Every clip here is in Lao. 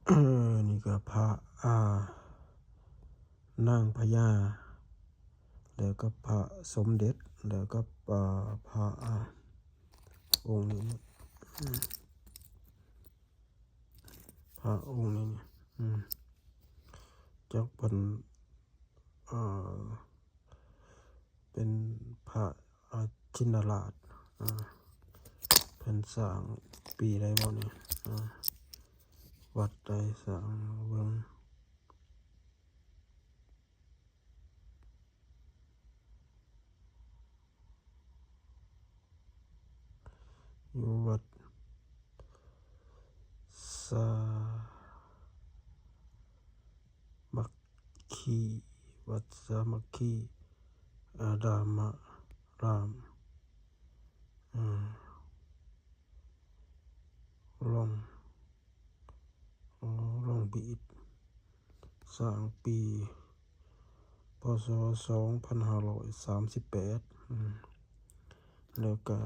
ນີ້ກໍພະ ອ່າ ນາງພະຍາ ແລ້ວກໍພະສົມເດັດ ແລ້ວກໍ ອ່າ ພະ ອ່າ ອົງນີ້ ອືມ ພະອົງນີ້ ອືມ ຈັກເພິ່ນ ອ່າ ເປັນພະ ອາ ຊິນນະລາດ ອາ ເພິ່ນສ້າງປີໃດບໍ່ນີ້ ອາ ວັດໃດ ສ້າງເບິ່ງ ຢູ່ວັດສາມັກ ຄີ ວັດສາມັກຄີ ອາ ດາມະ ລາມ ອາ ລອງ ອໍ ລອງບີດ ສ້າງປີ ພ.ສ. ສອງພັນຫ້າຮ້ອຍສາມສິບແປດ ອາ ແລ້ວກະ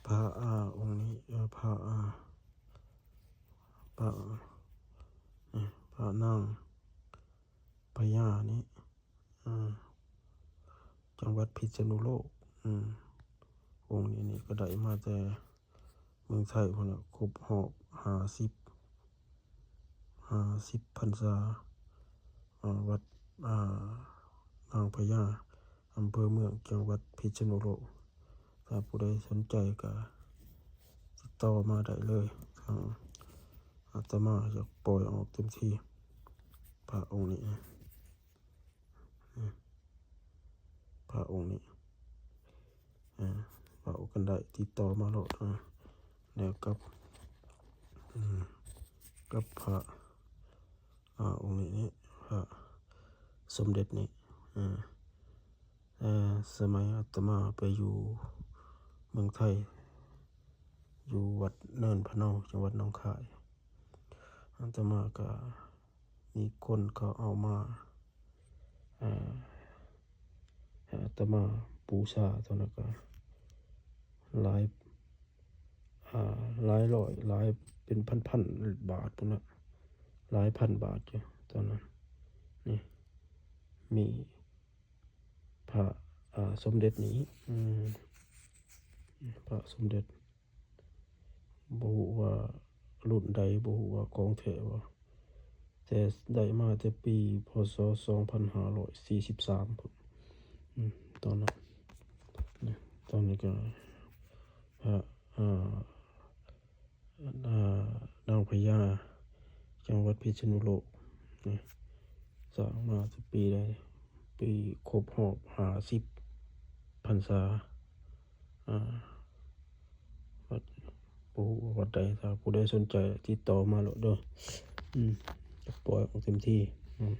ພະ ອາ ອົງນີ້ ເອີ ພະ ອາ ພະ ອາ ພະນາງພະຍານີ້ ອາ ຈັງຫວັດພິດສະນຸໂລກ ອືມ ອົງນີ້ນີ້ກໍໄດ້ມາແຕ່ເມືອງໄທພຸ້ນລະ ຄົບຮອບຫ້າສິບ ຫ້າສິບພັນສາ ອາ ວັດ ອາ ນາງພະຍາ ອຳເພີເມືອງ ຈັງຫວັດພິດສະນຸໂລກ. ຖ້າຜູ້ໃດສົນໃຈກໍຕິດຕໍ່ມາໄດ້ເລີຍ ທາງອາດຕະມາຢາກປ່ອຍອອກເຕັມທີ່ ພະອົງນີ້ ພະອົງນີ້ ອາ ເວົ້າກັນໄດ້ ຕິດຕໍ່ມາໂລດ ອາ ແລ້ວກັບ ອືມ ກັບພະ ອາ ອົງນີ້ ພະສົມເດັດນີ້ ອາ ແຕ່ສະໄໝອາດຕະມາໄປຢູ່ເມືອງໄທ ຢູ່ວັດເນີນພະເນົາ ຈັງຫວັດໜອງຄາຍ ອາດຕະມາກໍ ມີຄົນເຂົາເອົາມາ ອ່າ ໃຫ້ອາດຕະມາບູຊາ ຕອນນັ້ນກໍຫຼາຍ ອ່າ ຫຼາຍຮ້ອຍ ຫຼາຍເປັນພັນໆບາດພຸ້ນນະ ຫຼາຍພັນບາດຢູ່ຕອນນັ້ນ. ນີ້ ມີພະ ອ່າ ສົມເດັດນີ້ ອືມ ພະສົມເດັດ ບໍ່ຮູ້ວ່າລຸ້ນໃດ ບໍ່ຮູ້ວ່າຂອງແທ້ບໍ່ ແຕ່ໄດ້ມາແຕ່ປີ ພ.ສ. ສອງພັນຫ້າຮ້ອຍສີ່ສິບສາມພຸ້ນ ອືມ ຕອນນັ້ນ ນີ້ ຕອນນີ້ກໍພະ ອ່າ ອ່າ ນາງພະຍາ ຈັງຫວັດພິດສະນຸໂລກ ນີ້ ສ້າງມາແຕ່ປີໃດ ປີຄົບຮອບຫ້າສິບພັນສາ ອ່າ ວັດ ບໍ່ຮູ້ວ່າວັດໃດ ຖ້າຜູ້ໃດສົນໃຈຕິດຕໍ່ມາໂລດເດີ ອືມ ຈະປ່ອຍອອກເຕັມທີ່ ອືມ.